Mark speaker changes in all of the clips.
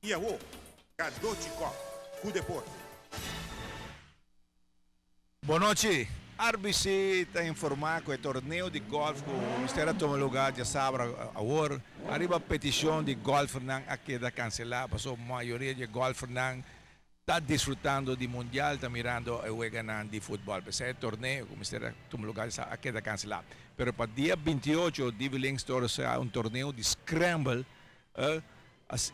Speaker 1: I awo, Cadochi Kock ku deporte.
Speaker 2: Bon nochi. RBC ta informa cu e torneo di golf cu mester a tuma lugar diasabra awor, ariba peticion di golfernan a keda cancela pasobra mayoria di e golfernan ta disfrutando di mundial ta mirando e weganan di futbol. P'esei e torneo cu mester a tuma lugar diasabra a keda cancela. Pero pa dia 28 Divi Links ta organisa un torneo di scramble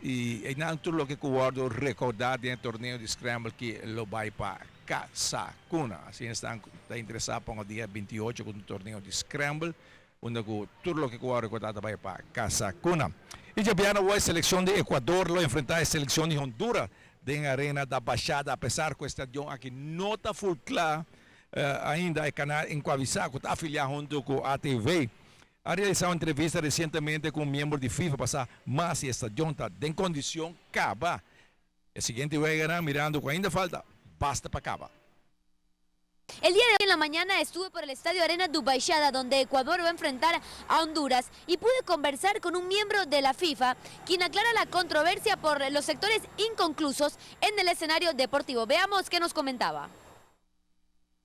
Speaker 2: I einan tur loke ku wòrdu rekòrdá den e torneo di scramble ki lo bai pa Casa Cuna. Asina esnan ku ta interesá ponga dia 28 ku un torneo di scramble unda ku tur loke ku wòrdu rekòrdá ta bai pa Casa Cuna. I djabièrnè awor e selekshon di Ecuador lo enfrentá e selekshon di Honduras den Arena da Baixada apesar ku e stadion aki no ta ful kla ainda e kanal Encuavisá ku ta afiliá huntu ku ATV A realisá un entrevista resientemente ku un miembro di FIFA pa sa mas si e stadion ta den kondishon kaba. E siguiente weganan mirando ku ainda falta basta pa kaba.
Speaker 3: El día de hoy en la mañana estuve por el Estadio Arena do Baixada donde Ecuador va a enfrentar a Honduras y pude conversar con un miembro de la FIFA quien aclara la controversia por los sectores inconclusos en el escenario deportivo. Veamos qué nos comentaba.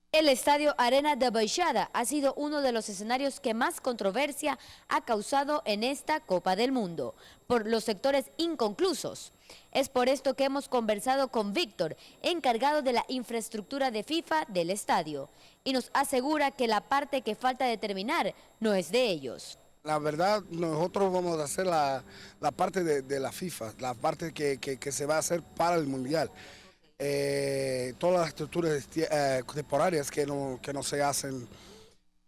Speaker 3: El Estadio Arena da Baixada ha sido uno de los escenarios que más controversia ha causado en esta Copa del Mundo, por los sectores inconclusos. Es por esto que hemos conversado con Víctor, encargado de la infraestructura de FIFA del estadio, y nos asegura que la parte que falta determinar no es de ellos.
Speaker 4: La verdad, nosotros vamos a hacer la, la parte de, de la FIFA, la parte que, que, que se va a hacer para el Mundial. Todas las estructuras temporarias que no se hacen,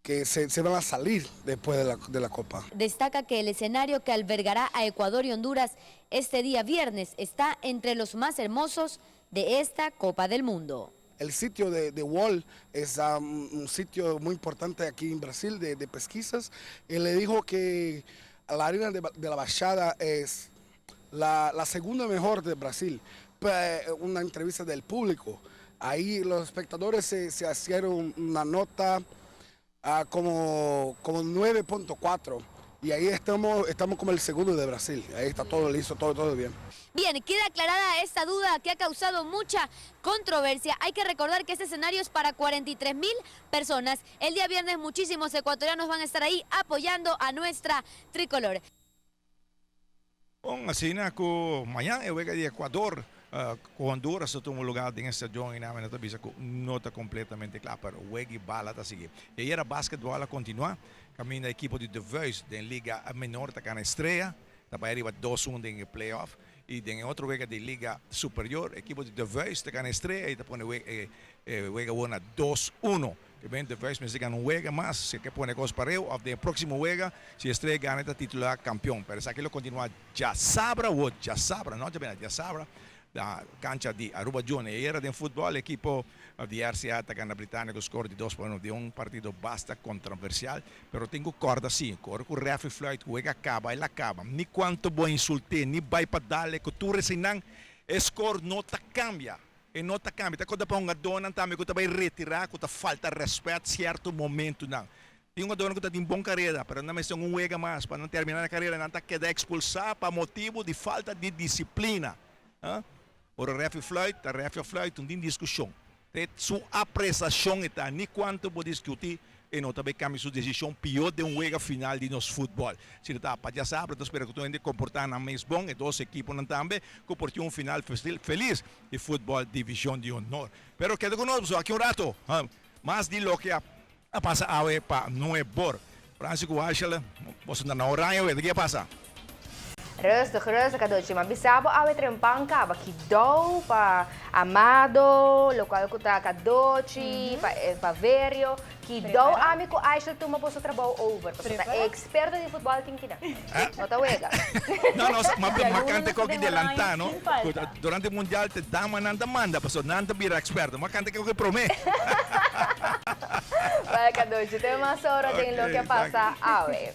Speaker 4: que se, se van a salir después de la Copa.
Speaker 3: Destaca que el escenario que albergará a Ecuador y Honduras este día viernes está entre los más hermosos de esta Copa del Mundo.
Speaker 4: El sitio de Wall es un sitio muy importante aquí en Brasil de pesquisas. Él le dijo que la arena de la Baixada es la segunda mejor de Brasil. Una entrevista del público. Ahí los espectadores se hicieron una nota como 9.4 y ahí estamos como el segundo de Brasil. Ahí está todo listo, todo, todo bien.
Speaker 3: Bien, queda aclarada esta duda que ha causado mucha controversia. Hay que recordar que este escenario es para 43 mil personas. El día viernes muchísimos ecuatorianos van a estar ahí apoyando a nuestra tricolor.
Speaker 2: Bon, asina ku mañan e wega di Ecuador ku Honduras ta tuma lugá den e stadion i nan ta bisa ku no ta kompletamente kla, pero wega i bala ta sigui. I ayera basketbòl a kontinuá, kaminda ekipo di De Vuist den Liga Menor ta gana Estrella, ta bai ariba 2-1 den e playoff. I den e otro wega di Liga Superior, ekipo di De Vuist ta gana Estrella i ta pone e wega awor na 2-1. Ke ben De Vuist mester gana un wega mas si e ke pone kos pareu òf den e próksimo wega si Estrella gana e ta titulá kampion. Pero esaki lo kontinuá djasabra awor, djasabra, no djabierna, djasabra na kancha di Aruba Junior. E era den futbòl ekipo di RCA ta gana Britannico skor di 2 pa 1 den un partido basta kontroversial. Pero tin ku kòrda si, ku ora ku rèfri fluit ku wega kaba, el a kaba. Ni kuantu bo insult'é, ni bai pa dal-e ku tur eseinan, e skor no ta kambia. E no ta kambia. Ta konta pa hungadónan tambe ku ta bai retirá ku ta falta rèspèt sierto momentunan. Tin hungadónan ku ta tin bon karera, pero nan mester un wega mas pa nan terminá nan karera. Nan ta keda ekspulsá pa motibu di falta di disiplina. Ora rèfri fluit, ta rèfri a fluit, no tin diskushon. Te su apresashon e ta. Ni kuantu bo diskutí, e no ta bai kambia su desishon pió den un wega final di nos futbòl. Si ta pa djasabra, ta spera ku tur hende komportá nan mes bon, e dos ekiponan tambe, ku por tin un final felis di futbòl Divishon di Honor. Pero keda ku nos pasobra aki un rato mas di loke a pasa awe pa Nuebor. Francis ku Ashel, boso ta na Oranje wet, ke a pasa?
Speaker 5: Rustig, rustig, Cadochi. Ma bisa bo awe trempan caba kidou pa Amado, locual cu ta Cadochi, pa, pa Verio. Kidou ami cu Aishel tuma boso trabou over. Pasobra ta experto di futbol tin kina. No ta wega.
Speaker 2: No, no, ma, ma cante koki delanta, no? Durante mundial te damanan ta manda, pasobra nan ta bira experto. Ma cante koki prome.
Speaker 5: Well, Cadochi, te mas ora den loke a pasa awe.